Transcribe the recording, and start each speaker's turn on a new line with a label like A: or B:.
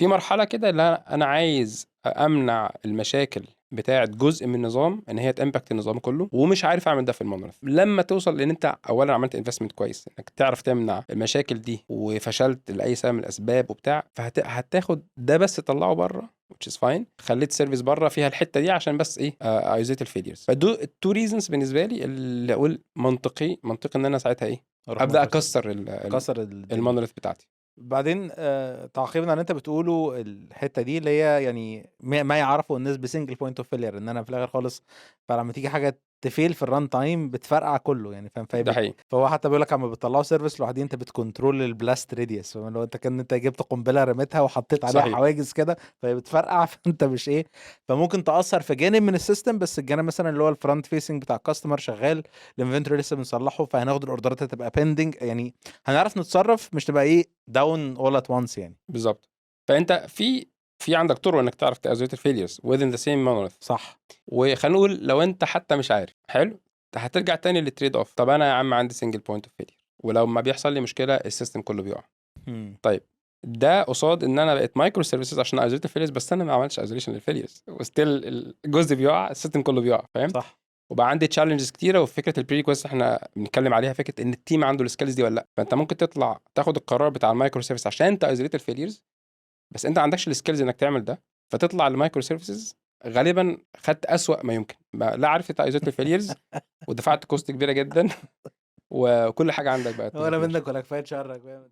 A: في مرحلة كده اللي انا عايز امنع المشاكل بتاعه جزء من النظام ان هي ت impact النظام كله، ومش عارف اعمل ده في ال monolith. لما توصل لان انت اولا عملت investment كويس انك تعرف تمنع المشاكل دي، وفشلت لاي سبب من الاسباب وبتاع، فهتاخد ده بس تطلعه بره، which is fine. خليت service بره فيها الحتة دي عشان بس ايه؟ isolate ال failures. فدول ال two reasons بالنسبة لي اللي اقول منطقي منطقي ان انا ساعتها ايه؟
B: أروح
A: ابدا
B: micro
A: اكسر
B: كسر الدنيا.
A: ال monolith بتاعتي.
B: بعدين تعقيبا على اللي انت بتقوله، الحتة دي اللي هي يعني ما يعرفوا الناس ب single point of failure، ان انا في الاخر خالص فلما تيجي حاجة ت fail في ال run time بتفرقع كله يعني، فاهم؟
A: ده حقيقي.
B: فهو حتى بيقول لك اما بتطلعوا service لوحدين انت بت control ال blast radius، فاهم؟ لو انت كان انت جبت قنبلة رميتها وحطيت عليها حواجز كده فهي بتفرقع، فانت مش ايه، فممكن تاثر في جانب من ال system، بس الجانب مثلا اللي هو ال front facing بتاع ال customer شغال، ال inventory لسه بنصلحه، فهناخد ال orderات هتبقى pending، يعني هنعرف نتصرف، مش تبقى ايه down all at once يعني.
A: بالظبط، فانت في عندك طرق انك تعرف ت isolate ال failures within the same monolith. وخلينا نقول لو انت حتى مش عارف، حلو، هترجع تاني لل trade off. طب انا يا عم عندي single point of failure، ولو ما بيحصل لي مشكلة ال system كله بيقع. طيب ده قصاد ان انا بقيت microservices عشان isolate ال failures، بس انا ما عملتش isolation لل failures و still الجزء بيقع، ال system كله بيقع، فاهم؟ وبقى عندي challenges كتيره. وفكره ال prerequisites احنا بنتكلم عليها، فكرة ان ال team عنده ال skills دي ولا لا. فانت ممكن تطلع تاخد القرار بتاع ال microservice عشان ت isolate ال failures، بس انت ما عندكش ال skills انك تعمل ده، فتطلع ال microservices غالبا خدت اسوأ ما يمكن، لا عرفت ت isolate ال failures ودفعت cost كبيرة جدا وكل حاجة عندك بقت
B: ولا
A: مش
B: منك ولا كفاية شرك، فاهم؟